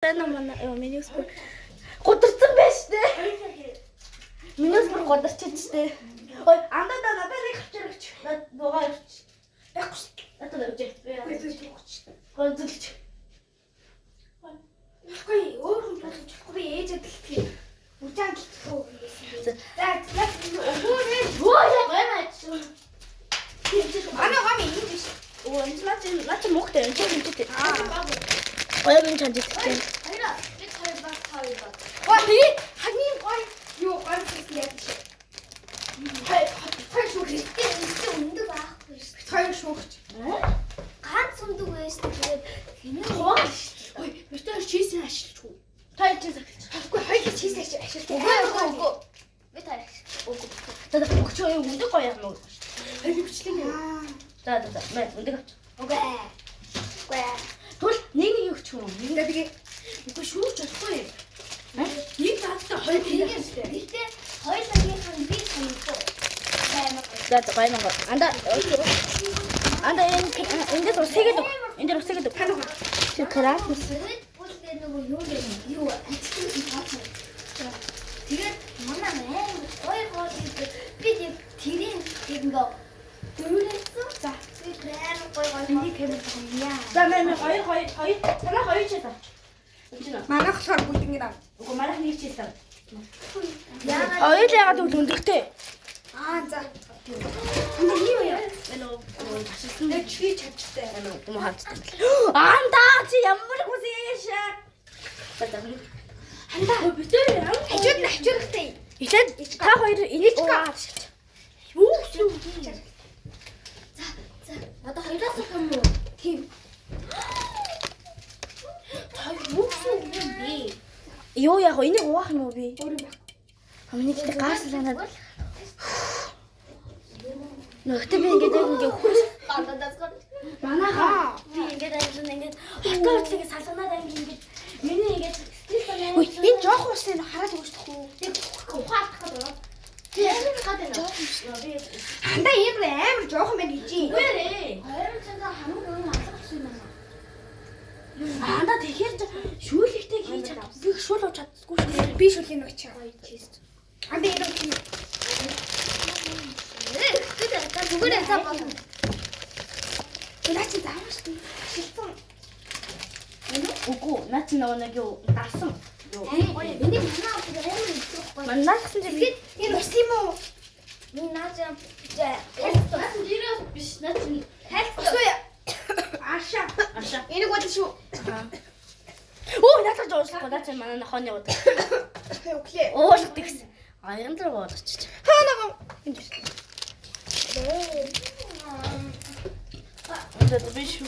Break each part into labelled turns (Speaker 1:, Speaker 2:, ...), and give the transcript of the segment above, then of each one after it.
Speaker 1: Байна манай ёо миний ус бүр гударсан байж тээ. Миний ус бүр гударчиж тээ. Ой, андаа да надад нэг авчир өгч. Над нугаа өгч.
Speaker 2: Байхгүй шүү.
Speaker 1: Надад өгч.
Speaker 2: Үгүй зүг өгч.
Speaker 1: Гой зүлж.
Speaker 2: Үгүй өөр хүн тулж болохгүй би ээжээ дэлтгий. Үжаан дэлтгүү гэсэн. За за өгөөрэй.
Speaker 1: Өө яа гой маач.
Speaker 2: Манай гом энэ биш.
Speaker 1: Өө энэ наа чи наа чи мөхтэй энэ чи хинжтэй.
Speaker 2: Аа.
Speaker 1: Гоё юм чанж идэх.
Speaker 3: Хоёроо. Бид хоёр баг та хоёр баг.
Speaker 2: Гой би хамгийн гой юу гой гэсэн яг биш. Хоёр хоёр шүүгч.
Speaker 3: Гэтэ үнэтэй өндөг байхгүй шүү.
Speaker 2: Бид хоёр шүүгч.
Speaker 3: Ганц өндөг байсан. Тэгээд хэний
Speaker 1: Хуваал.
Speaker 2: Ой, бид хоёр чийсэн ашиглаж уу?
Speaker 1: Та чи захилж.
Speaker 2: Үгүй хоёул чийсэн ашиглаж.
Speaker 3: Үгүй үгүй үгүй. Бид хоёр. Үгүй.
Speaker 1: За за өгч юу өндөг гоё юм уу?
Speaker 2: Хоёр бичлэг юм.
Speaker 1: За за за мэ өндөг авч.
Speaker 3: Үгүй. Үгүй.
Speaker 1: Тэгвэл нэг нэг өгч юм.
Speaker 2: За тэгээ үгүй шүүгч болохгүй. Нэг заадтай хоёр
Speaker 3: Тэгээд
Speaker 2: хийх.
Speaker 3: гэтэ хоёулангийнх нь би танихгүй. Амар гоё.
Speaker 1: За за гоё мөнгө. Анда анда энэ энэ дээр ус хийгээд өг. Энэ дээр ус хийгээд өг.
Speaker 2: Тануга.
Speaker 1: Тэр красс.
Speaker 3: Тэгээд бүр тэгээд нөгөө юу юм юу ажигласан тооцоо. Тэгээд манай амар гоё гоё гэдэг би яг тэрийн яг ингээ дөрөвлөсөн.
Speaker 2: За.
Speaker 3: Би тэр амар гоё гоё.
Speaker 2: Миний камер байгаа юм яа.
Speaker 1: За мэ мэ хоёр хоёр хоёр танаа хоёр чээс авч. Энд чинь.
Speaker 2: Манайх болохоор бүгд ингэ ав.
Speaker 1: Үгүй манайх нэг чээс ав.
Speaker 3: Яагаад
Speaker 1: Хоёр л яагаад гэвэл өндөгтэй.
Speaker 2: Аа за. Анда юу яа?
Speaker 1: Энэ нөгөө ташилсан.
Speaker 2: Нэг чи чадчихтай.
Speaker 1: Юм хаацсан. Анда чи ямар хүсээш. За за.
Speaker 2: Ханда.
Speaker 1: Битээ ямар
Speaker 2: Хажууд нь хажуурхтай.
Speaker 1: Эхлээд та хоёр энийг ч Юу гэсэн үг юм?
Speaker 3: За за одоо хоёроос их юм уу?
Speaker 2: Тийм.
Speaker 1: Та юу гэсэн үг юм бэ? Юу яг вэ? Энийг угаах юм уу би?
Speaker 2: Өөр юм байх.
Speaker 1: Миний гэхдээ гааслаа надад. Нөгөөдөө би ингээд яг ингээд хөрс
Speaker 3: Гадаадас гоо.
Speaker 1: манайхаа би ингээд амжин ингээд хотоо хүртэл ингээд салганаад амжин ингээд миний ингээд стресс санаа.
Speaker 2: Үгүй энэ жоох уусыг хараад өгчих үү?
Speaker 3: Тэг ухаалах гэдэг юм. Тэр гадаа.
Speaker 1: Би
Speaker 2: Ханда энэ амар жоохон байна гэж юм.
Speaker 1: үгээрээ.
Speaker 3: Хоёр цагаа хамаг юм алга болсон юм аа.
Speaker 1: Анда тэгэхээр шүүлэгтэй хийж чад. Би шүүл ууж чаддаггүй шүү дээ.
Speaker 2: Би шүлгийн очив.
Speaker 3: Гоё чиз.
Speaker 2: Анда энэ үү?
Speaker 3: Э за зүгээр за болно.
Speaker 2: Наа чи заавал шүү дээ. Ашигласан.
Speaker 1: Үгүй наа чи нөгөө нэг юу дасан. Юу.
Speaker 3: Гоё. Миний манай авах амар их гоё.
Speaker 1: Манайх гэсэн чи би
Speaker 2: Энэ ус юм уу?
Speaker 3: Миний наа жаа
Speaker 1: наа чи дээрээс биш наа чи
Speaker 2: Ус уу? Аашаа.
Speaker 1: аашаа.
Speaker 2: Энийг бодсон шүү.
Speaker 1: Оо надад уушлахгүй наа чи манай нохооны удаг.
Speaker 2: Өглөө.
Speaker 1: Уулах тэгсэн. Аян дээр уулгачих.
Speaker 2: Хаа нэг.
Speaker 1: Энд ирсэн. За би шүү.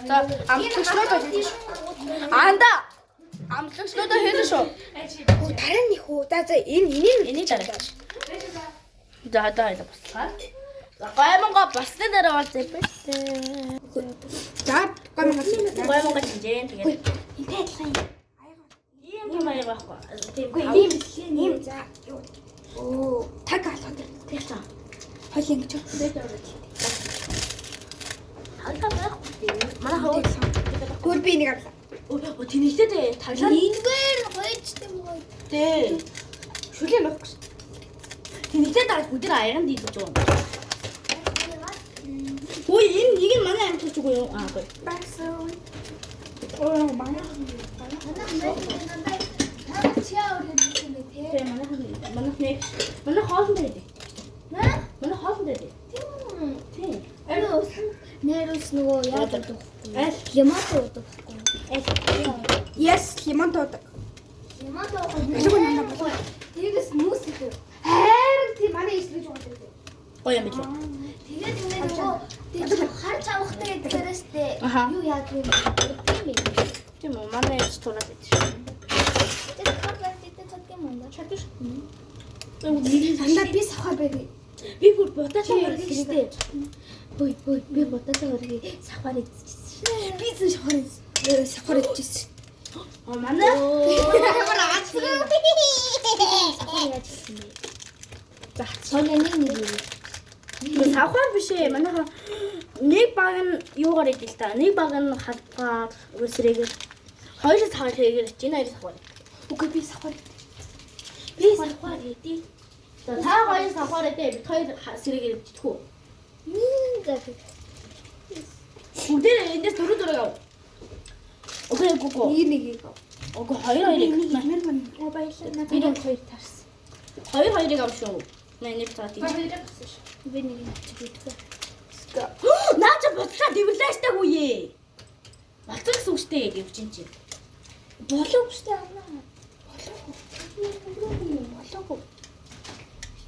Speaker 1: За амтлагчнуудаа хэлнэ шүү. Анда амтлагчнуудаа хэлнэ шүү.
Speaker 2: Үгүй дараа нь их үү? За за энэ энийг
Speaker 1: Энийг дараа. За одоо хоёлаа бослоо. За гоймонго босны дараа бол зэвэлтэй.
Speaker 2: За гомгос.
Speaker 1: Гоймонго чинжэн тэгээд
Speaker 2: Энтэй адилхан юм.
Speaker 1: ийм юм аяг байхгүй. Тийм.
Speaker 2: Үгүй ийм ийм за юу. Оо таг алга дээр.
Speaker 1: Тийм ч.
Speaker 2: Хойл ингэж.
Speaker 1: Тавлаа байхгүй. Манай хаваа
Speaker 2: Гүр би энийг авлаа.
Speaker 1: Өө тэнийхтэй дээ. Тавлаа.
Speaker 3: Энэгээр гоёчтой юм гоё.
Speaker 1: Дээ.
Speaker 2: Шүлээ нуухгүй шүү.
Speaker 1: Тэнийхтэй дараа бүгд аягаан дийлж байгаа юм. Үй энэ нэг нь манай амтлагч үгүй юу? Аа үгүй.
Speaker 2: Басан. Оо манай.
Speaker 3: Манай манай чиа өөр юм бэ те.
Speaker 1: Тийм манайх манайх нэг манай хоолнд байдаг.
Speaker 3: Нэ?
Speaker 1: Манай хоолнд байдаг.
Speaker 3: Тийм.
Speaker 1: Тийм.
Speaker 3: Тэр ус нэрус нөгөө яаж удах вэ?
Speaker 1: Аль?
Speaker 3: Лимон уудаг байхгүй юу?
Speaker 1: Аль?
Speaker 2: Yes, лимон туудаг.
Speaker 3: Лимон уух
Speaker 2: Билгүй нэ болов.
Speaker 3: Тэгээс нүс их.
Speaker 2: Харин тийм манай ижлэж байгаа юм.
Speaker 1: Гоё юм билүү?
Speaker 3: Тэгээд ингэ нөгөө тэг харж авахтай гэдгээрээс тэ
Speaker 1: Аха.
Speaker 3: юу яадаг юм бэ? Тийм ээ.
Speaker 1: Тийм үү? Манай ээж тураад байдаг шүү.
Speaker 3: Тэр хар гэдэг чаддаг юм уу?
Speaker 1: Чаддаг шүү.
Speaker 2: Дандаа би савхаар байдаг.
Speaker 1: Би бүр будаатай өргөж штэ.
Speaker 3: Бүй бүй би будаатай өргөе савхаар идчихсэн.
Speaker 2: Би зэн савхаар савхаар идчихсэн.
Speaker 1: Оо манай
Speaker 2: Ямар ааз.
Speaker 3: Савхаар яаж идсэн бэ?
Speaker 1: За
Speaker 3: Соня нэг нэг юм.
Speaker 1: савхаар биш ээ. Манайха нэг баг нь юугаар идэл та. Нэг баг нь халбгаар үсрэгээр Хоёулаа савар хийгээр чи энэ хоёр савар.
Speaker 2: Үгүй би савар.
Speaker 1: Би савар хийдий. За та хоёр савар дээ. Бид хоёр сэрээгээр өвчтөх үү?
Speaker 3: Нин за.
Speaker 1: Бүгдээр эндээс дөрөв дөрөв яв. Окей, үгүй үгүй.
Speaker 2: Нэг нэг.
Speaker 1: Үгүй хоёр хоёрыг.
Speaker 2: Мэр мэн. Оо баярлалаа. Надад
Speaker 1: Би
Speaker 2: нэг хоёр таарсан.
Speaker 1: Хоёр хоёрыг ав шүү. Нэ нэг цаа тийм.
Speaker 2: Хоёрыг авсан шүү.
Speaker 3: Би нэг нь авчих мэдгүй.
Speaker 1: Наа чи бодлоо дэвлээштэй үе. Болцсон гэсэн үг штэ гэвч чинь чи.
Speaker 3: Болов штэ амаа.
Speaker 2: Болоогүй. Болоогүй.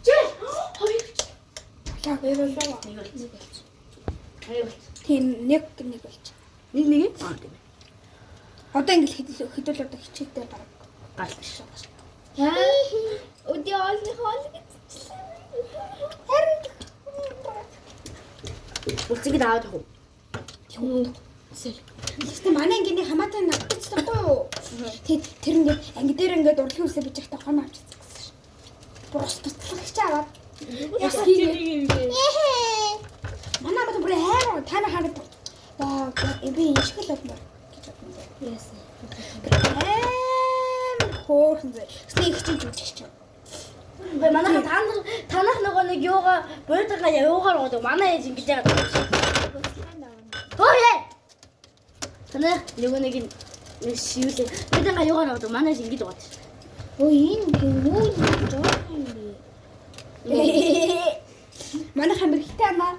Speaker 1: Чи хоёр
Speaker 2: Болоогүй.
Speaker 1: нэг болж.
Speaker 3: Нэг болж.
Speaker 1: Хоёр болж.
Speaker 2: Тийм нэг нэг болж.
Speaker 1: Нэг нэг. Аа тийм.
Speaker 2: Одоо ингэ хэдүүл хэдүүл одоо хичээлдээ бараг.
Speaker 1: Гаралт шүү.
Speaker 3: Яа. Өдөө олны хоол гэдчихлээ.
Speaker 2: Харин
Speaker 1: Үлцгийг аваад явах уу?
Speaker 2: юм. Гэхдээ манай ангийн нэг хамаатай надчихсан байхгүй юу? Тэг тэр ингээд анги дээр ингээд урлагийн үсээ бичих та хон авчихсан гэсэн шин. Бус туслах хичээ аваад. Яс хийгээ. Манай хамаатай бүр амар та нар хараад ваа би энэ шиг л болмоор гэж бодсон.
Speaker 3: Яасан.
Speaker 2: Амар хөөрхөн зэ. Тэгсэн их чинь жүжигч чинь.
Speaker 1: Гэхдээ манайхан та нар танах нөгөө нэг юугаа буйдагаа юугаар гоо манай ээж ингэж яагаад байгаа юм. Хөө яа. Танах нөгөө нэг нэг шивлээ. Буйдагаа юугаар гоо манай ээж ингэж байгаа.
Speaker 3: Өө энэ юу юм жоохон юм бэ?
Speaker 2: Манай хамар хитэ амаа.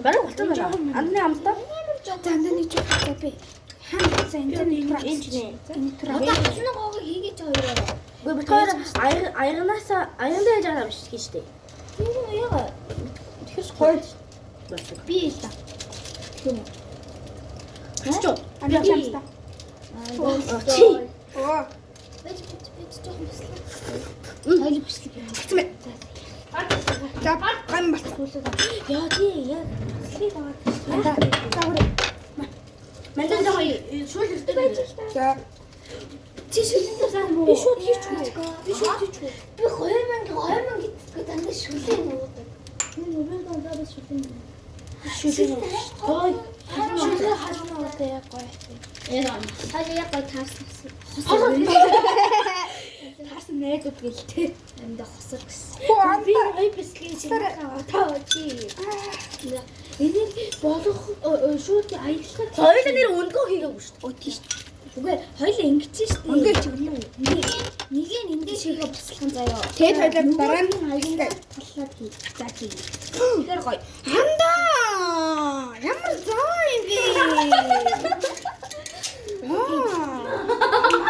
Speaker 1: Бараг болтон байна. Андны амтаа.
Speaker 2: За андаа нэг жоо би. Хам за энэ нэг тур
Speaker 1: Энэ ч нэ.
Speaker 2: Энэ тур
Speaker 3: Одоо хацны гоог хийгээч хоёроо.
Speaker 1: Үгүй бит хоёр аягнаас аягандаа яаж байгаа юм шиг шүү дээ.
Speaker 3: Тийм үү яа.
Speaker 1: Тэгэхээр гоё. Болдог.
Speaker 3: Би л та. Тийм үү?
Speaker 1: Чи.
Speaker 2: Андаа чамста.
Speaker 1: Чи.
Speaker 2: Оо.
Speaker 3: Бэж бэж бэж жоохон бислээ.
Speaker 1: Мм.
Speaker 3: Хоёул бичлэг юм.
Speaker 2: Тэгсэн мэ. За гам болсон.
Speaker 3: Яа тий яг бичлэг аваад.
Speaker 2: Андаа. За хүрээ.
Speaker 1: Мандаа жоо шүүл хэрэгтэй байж.
Speaker 2: За.
Speaker 3: Чи шүлэн сан муу.
Speaker 1: Би шууд хийчихгүй. Би шууд хийчихгүй.
Speaker 3: Би 2000 2000 гэдэггүй дандаа шүлэн уудаг. Энэ үгээр дандаа би шүлэн.
Speaker 1: Шүлэн. Гоё.
Speaker 3: Шүлэн халуун уудаг яг гоё.
Speaker 1: Яа.
Speaker 3: Хоёул яг гоё таарсан.
Speaker 1: Хосоо.
Speaker 3: Таарсан найзууд гэл те. Амдаа хосор гэсэн.
Speaker 2: Хөө
Speaker 3: Би
Speaker 2: андаа.
Speaker 3: гоё бичлэг чинь таа чи. Энийг болох шууд аяглахад
Speaker 1: Хоёулаа нэр өндгөө хийгээгүй шүү дээ.
Speaker 3: Оо тийш. Үгүй хоёул ингэж шүү дээ.
Speaker 2: Өндөр чиглэн.
Speaker 3: Нэг нь эндээ шигээ буслах заяа.
Speaker 2: Тэгээд хоёулаа дараа нь
Speaker 3: аяглаад таллаад хий. За тий. Тэгэхээр гоё.
Speaker 2: Андаа. Ямар зоо юм бэ? Аа.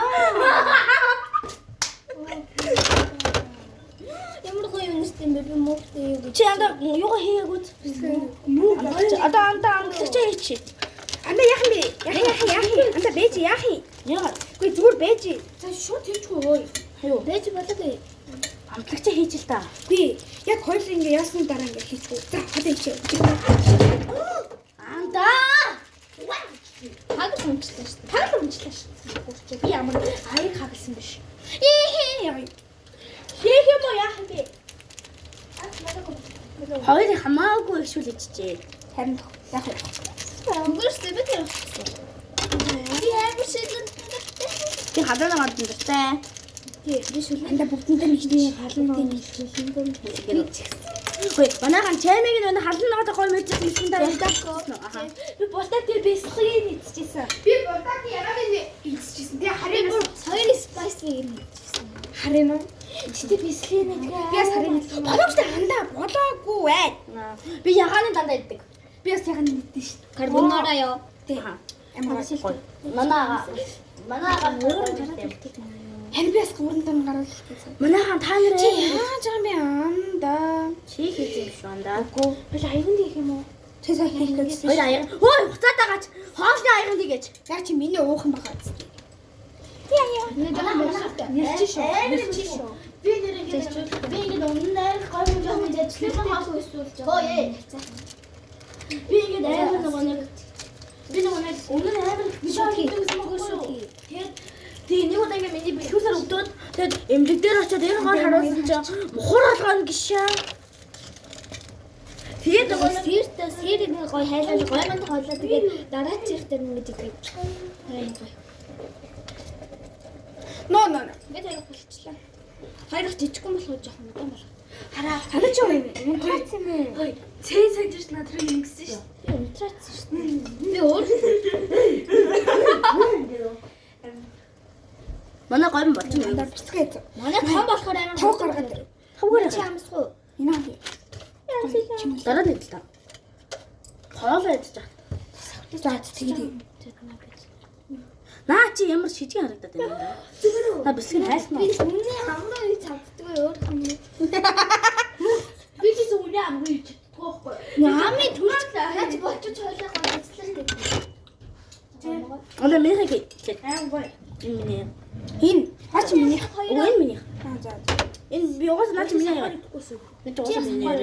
Speaker 3: Ямар гоё юм нэст юм бэ? Би муухтай юу гэж.
Speaker 1: Чи андаа юугаа хийгээгүй.
Speaker 2: Муу.
Speaker 1: Одоо андаа амтлагчаа хийчих.
Speaker 2: Андаа яах юм бэ? Яах яах яах юм? Андаа бэж яах юм?
Speaker 1: Яагаад?
Speaker 2: Үгүй зүгээр бэж.
Speaker 3: За шууд хийчихгүй ой.
Speaker 1: Юу?
Speaker 3: Бэж болоо.
Speaker 1: Амтлагчаа хийж л та.
Speaker 2: Үгүй яг хоёул ингээ яасны дараа ингээ хийчихв. За одоо хийчихв.
Speaker 1: Андаа.
Speaker 3: Хагас өмчлөө шүү дээ.
Speaker 2: Тагл өмчлөө шүү. Би ямар аяг хагалсан биш. Ээ. Хийх юм уу яах юм бэ?
Speaker 1: Хоёулыг хамаагүй их шүл ичжээ.
Speaker 2: Харин яах вэ?
Speaker 3: Өнгөрсөн би тэр өгсөн. Би амар шилэн.
Speaker 1: Би халуун гадна дуртай.
Speaker 3: Тий, би шүлэн.
Speaker 2: Андаа бүгдэндээ нэг
Speaker 3: Би халуун ногоон шүлэн.
Speaker 1: Үгүй манайхан чаймыг нь халуун ногоо гоё мэдчихсэн гэсэн дараа. Аха.
Speaker 3: Би бултаа тэр бясалгыг идчихсэн.
Speaker 2: Би бултаад ягаад энэ идчихсэн. Тэгээ
Speaker 3: Би
Speaker 2: харин
Speaker 3: бүр хоёр спайси юм идчихсэн.
Speaker 2: харин уу?
Speaker 3: Гэтэ бясалгыг нэг
Speaker 2: Би бас харин. Боломжтой андаа болоогүй ээ.
Speaker 1: Би ягааны дандаа иддэг.
Speaker 2: Би бас ягаан идсэн шүү.
Speaker 3: Карбонара ёо.
Speaker 2: Тий. Амар
Speaker 1: Гоё. Манай манай
Speaker 3: Өөр гараад ирдэг юм аа.
Speaker 2: Харин би бас гурван тон гараад ирсэн.
Speaker 1: Манайхан та нараа
Speaker 2: Чи яаж байгаа юм бэ андаа?
Speaker 1: чи хийх юм шүү андаа.
Speaker 2: Үгүй.
Speaker 3: Бэл аяган дийх юм уу?
Speaker 2: Чи сайн хийх гэсэн.
Speaker 1: Хоёр аяг. Хөөе хуцаад байгаач. Хоолны аяг тийгээч.
Speaker 2: Яг чи миний уух юм байгаа зү.
Speaker 3: Нэг жоохон бясалтай.
Speaker 2: Нэрч шүү. Нэрч шүү.
Speaker 1: Би нэр ингэж би ингэж өмнө нь амар гоё юм жоохон
Speaker 3: Жоохон хоол эсвэл жоохон.
Speaker 1: Хөө, ээ. Би ингэж амар нөгөө нэг би нөгөө нэг өмнө нь амар
Speaker 3: Шууд хий.
Speaker 1: хийдэг гэсэн мөгөө шүү.
Speaker 3: Шууд хий.
Speaker 1: Тэгээд тэгээ нэг удаа ингэ миний бэлхүүсээр өвдөөд тэгээд эмнэлэг дээр очиод энэ гол харуулсан чинь мухар болгоно гişээ. Тэгээд нөгөө нэг
Speaker 3: Сэртэй сэрийг нэг гоё хайлаад гоё манд хоолоо тэгээд дараачих дээр ингэж идэг. Гоё гоё.
Speaker 2: No no no.
Speaker 3: Ингээд хоёр болчихлоо. Хоёр дахь жижигхэн болохоор жоохон удаан болох.
Speaker 1: Хараа.
Speaker 2: Ханаа чи унтраацсан юм уу?
Speaker 1: Хөөе. Цээ сажирч над руу ингэсэн шүү.
Speaker 3: Би унтраацсан шүү дээ. Би өөр
Speaker 1: Манай гомь болчих юм.
Speaker 2: Дандаа бэлтгэж.
Speaker 3: Манай том болохоор амар
Speaker 2: Тав гаргаад ир.
Speaker 1: Тавгаар
Speaker 3: Чи амсгүй.
Speaker 2: Энэ аа.
Speaker 1: Дараа нь идэл та. Хоолоо идэж байгаа.
Speaker 2: За тэгээд.
Speaker 1: Наа чи ямар шижиг харагдаад байна юм бэ? Та бэлэг нь хайлтна.
Speaker 3: Би үнэ амгаа юу чаддгүй өөр юм.
Speaker 1: Би ч үнэ амгаа юу чаддгүй байхгүй.
Speaker 3: Амын төрч наач болчих хойлоо гоцлоо шүү дээ.
Speaker 1: Одоо миний хий. Аим гоё. Энэ миний.
Speaker 2: Энэ хаач миний.
Speaker 1: Үгүй энэ миний.
Speaker 2: Аа за.
Speaker 1: Энэ би угаасаа наа чи миний яа. Би чи угаасаа миний яа.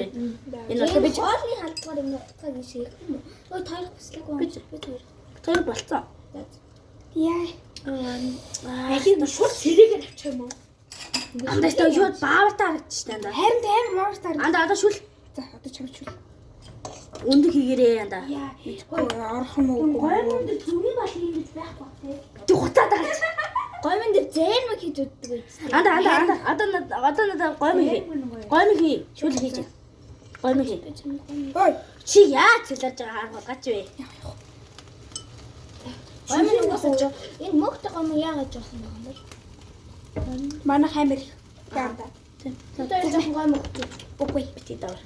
Speaker 1: Энэ
Speaker 3: Энэ
Speaker 1: бол
Speaker 3: би хоолны халдвар юм утгаа гэж шиг юм уу? Ой хоёр бүслэг
Speaker 1: Би
Speaker 3: би хоёр.
Speaker 1: тэр болцсон.
Speaker 2: Яа.
Speaker 1: Аа
Speaker 2: шууд сэрээгээр авчих юм уу?
Speaker 1: Андаа та юу баавартай харагдчих та андаа.
Speaker 2: Харин амар баавартай.
Speaker 1: Андаа одоо шүл
Speaker 2: За одоо чамд шүл.
Speaker 1: өндөг хийгээрээ андаа.
Speaker 2: Яа. Орох юм уу?
Speaker 3: Гоймон дээр зүрийн бал ингэж байхгүй тий.
Speaker 1: Тэг хуцаад байгаа.
Speaker 3: Гоймон дээр зээнмэг хийж өгдөг гэж.
Speaker 1: Андаа андаа андаа одоо одоо надад гоймон хий. Гоймон хий. Шүл хийж. Гоймон хий.
Speaker 2: Ой.
Speaker 1: Чи яаж цэлэрж байгаа харах гач вэ?
Speaker 3: Гоймон угаасаа жоо. Энэ мөгтэй гоймон яагаад жоохон байгаа юм бэ?
Speaker 2: Манай хаймар их. Яа.
Speaker 3: Одоо энэ жоохон гоймон өгч.
Speaker 2: Үгүй.
Speaker 1: Бити давар.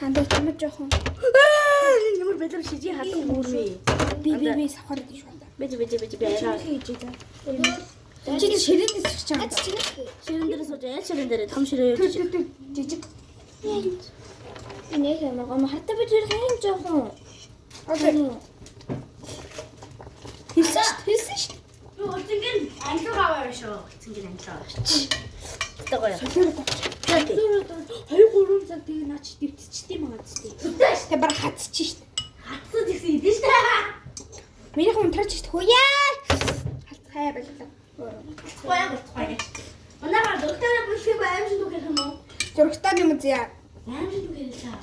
Speaker 2: Хандаа чамд жоохон.
Speaker 1: Ямар бэлэр шижиг халуун гүрвэ.
Speaker 2: Би савхар идэж шүү.
Speaker 1: Бити бити бити би арай.
Speaker 3: Хийж байгаа.
Speaker 2: Чи ширээнээс сууж байгаа.
Speaker 3: Ач чиний.
Speaker 1: Ширэн дээр сууж ял ширэн дээр том ширээ
Speaker 2: Түр
Speaker 1: юу.
Speaker 2: түр түр жижиг.
Speaker 3: Энэ ямар гоймон хартаа би тэр хэм жоохон.
Speaker 2: Одоо хэлсэн шүү. Хэлсэн шүү.
Speaker 1: Би үлцэнгийн амлуу аваа шүү. Үлцэнгийн амлуу аваа. Тэ гоё.
Speaker 2: Солиороо тавчих.
Speaker 1: Тэ.
Speaker 2: 2 3 цаг тэгээ наач дэвтчихтэй юм аа зү. Тэ баг хатчих шүү.
Speaker 1: Хатсан гэсэн идэв шүү.
Speaker 2: Минийх унтраач шүү. Хөөе. Хай боллоо.
Speaker 1: Гоё гоё. Манайхаа доктороо бүлхийг аим шиг түүх ярих юм уу?
Speaker 2: Зурагтай юм зя.
Speaker 1: Аим шиг түүх ярьлаа.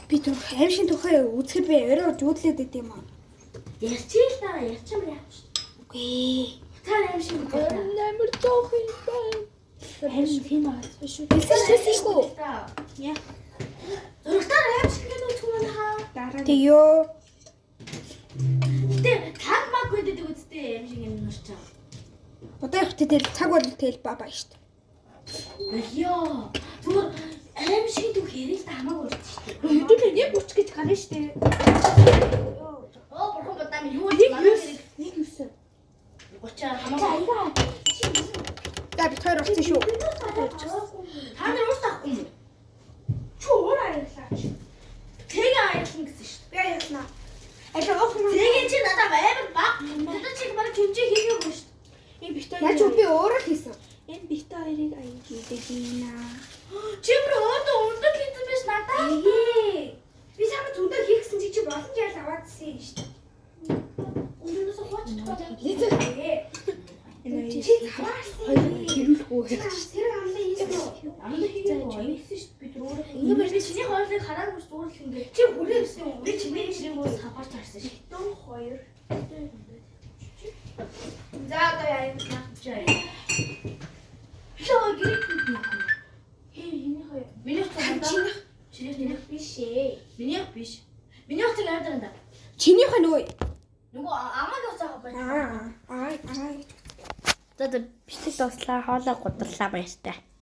Speaker 2: Би түр аим шин түүхээ үзэхэд би орой орж үүдлээд байт юм аа.
Speaker 1: Ярьчих л та ярьчих юм яах вэ?
Speaker 2: Үгүй.
Speaker 1: Та аим шиг түүх ярьлаа.
Speaker 2: Амар жоох юм байна.
Speaker 1: Аим шиг тийм аа.
Speaker 2: Шүү. Хэлсэн шүү. Хэлсэн шүү.
Speaker 1: Яа. Зурагтаар аим шиг гэдэг үү манайхаа?
Speaker 2: Дараа. Тэё.
Speaker 1: Гэтэ таг маг гэдэг үсттэй аим шиг юм нурчаа.
Speaker 2: Одоо их тэгэл цаг бол тэгэл ба ба шүү.
Speaker 1: Ёо. Зүгээр аим шиг түүх ярил та хамаагүй урд шүү дээ.
Speaker 2: Хэдүүлээ 1:30 гэж гарна шүү дээ.
Speaker 1: Оо бурхан бодаа минь юу вэ? Манай хэрэг
Speaker 2: 1 9.
Speaker 1: 30 хамаагүй.
Speaker 2: За бид хоёр болсон шүү.
Speaker 1: Та нар уурт авахгүй юм уу?
Speaker 2: Чи өөр аяглаа.
Speaker 1: Тэгээ аяглан гэсэн шүү
Speaker 2: Би аяглаа. Аль уух юм.
Speaker 1: дээ. Тэгээ чи надад амар баг. Надад чи бараг хэмжээ хийгээгүй шүү дээ.
Speaker 4: Энэ бит
Speaker 2: Яаж үү би өөрөө л хийсэн.
Speaker 4: Энэ бит хоёрыг аяг хийдэг юм аа.
Speaker 1: Чи бүр өөдөө өндөг хийсэн биш надад.
Speaker 2: Би чамд зөндөө хийх гэсэн чи олон жил аваадсэн юм шүү дээ.
Speaker 1: Өнөөс хууч чадахгүй.
Speaker 2: Чи аваасан.
Speaker 4: Хэрүүлэхгүй.
Speaker 2: Тэр амлаа хийсэн үү?
Speaker 1: Амлаа хийгээгүй. Хийсэн шүү дээ. Би тэр өөрөө. Ингээ би чиний хоолыг хараагүй шүү дээ. Зүгээр л ингээ. Чи хүрээ гэсэн юм. Би чиний ширэнгүүс хавхарч харсан шүү.
Speaker 2: 2. За одоо яа юм бэ?
Speaker 1: Хөө гэрээ хий. Хий хоёр. Миний хувцас
Speaker 2: Чинийх
Speaker 1: чинийх
Speaker 3: Биш ээ.
Speaker 1: Минийх биш. Миний хувцас аваад байна.
Speaker 2: Чинийх нь үү?
Speaker 1: Нөгөө амаг хувцас авах байна.
Speaker 2: Аа аа аа.
Speaker 1: За за бичлэг дуслаа, хоолой гудлаа баяртай.